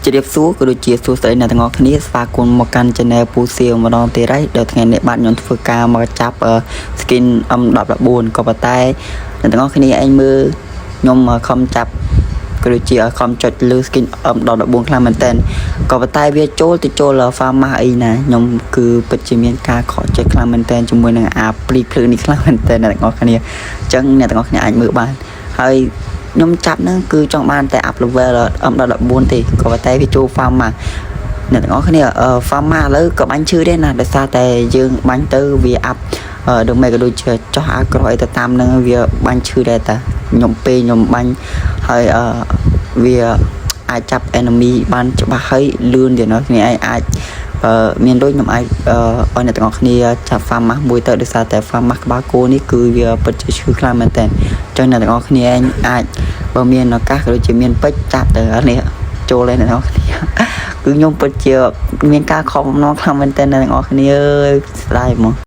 ជម្រាបសួរក៏ដូចជាសួស្តីអ្នកទាំងអស់គ្នាស្វាគមន៍មកកាន់ Channel ពូសៀវម្ដងទៀតហើយដល់ថ្ងៃនេះបាទខ្ញុំធ្វើការមកចាប់ skin M14 ក៏ប៉ុន្តែអ្នកទាំងអស់គ្នាឯងមើលខ្ញុំខំចាប់ក៏ដូចជាខំចុចលើ skin M14 ខ្លាំងមែនតើក៏ប៉ុន្តែវាចូលទៅចូល FAMAS អីណាខ្ញុំគឺពិតជាមានការខកចិត្តខ្លាំងមែនតើជាមួយនឹងអាព្រីភ្លើងនេះខ្លាំងមែនតើអ្នកទាំងអស់គ្នាអញ្ចឹងអ្នកទាំងអស់គ្នាអាចមើលបានហើយខ្ញុំចាប់ហ្នឹងគឺចង់បានតែ up level M14 ទេក៏ប៉ុន្តែវាចូល FAMAS អ្នកទាំងអស់គ្នាអឺ FAMAS ឥឡូវក៏បាញ់ឈឺដែរណាដោយសារតែយើងបាញ់ទៅវា up ដូចមិនក៏ដូចជាចោះអាក្រក់អីទៅតាមហ្នឹងវាបាញ់ឈឺដែរតាខ្ញុំពេលខ្ញុំបាញ់ហើយអឺវាអាចចាប់ enemy បានច្បាស់ហើយលឿនទៀតណាគ្នាឯងអាចអឺមានដូចខ្ញុំអាចឲ្យអ្នកទាំងអស់គ្នាចាប់ FAMAS មួយទៅដោយសារតែ FAMAS ក្បាលគោនេះគឺវាពិតជាឈឺខ្លាំងមែនតើអញ្ចឹងអ្នកទាំងអស់គ្នាឯងអាចបើមានឱកាសក៏ដូចជាមានពេជ្រចាប់ទៅអានេះចូលហើយអ្នកទាំងអស់គ្នាគឺខ្ញុំពិតជាមានការខំបំណងខ្លាំងមែនតើអ្នកទាំងអស់គ្នាអើយស្ដាយហ្មង។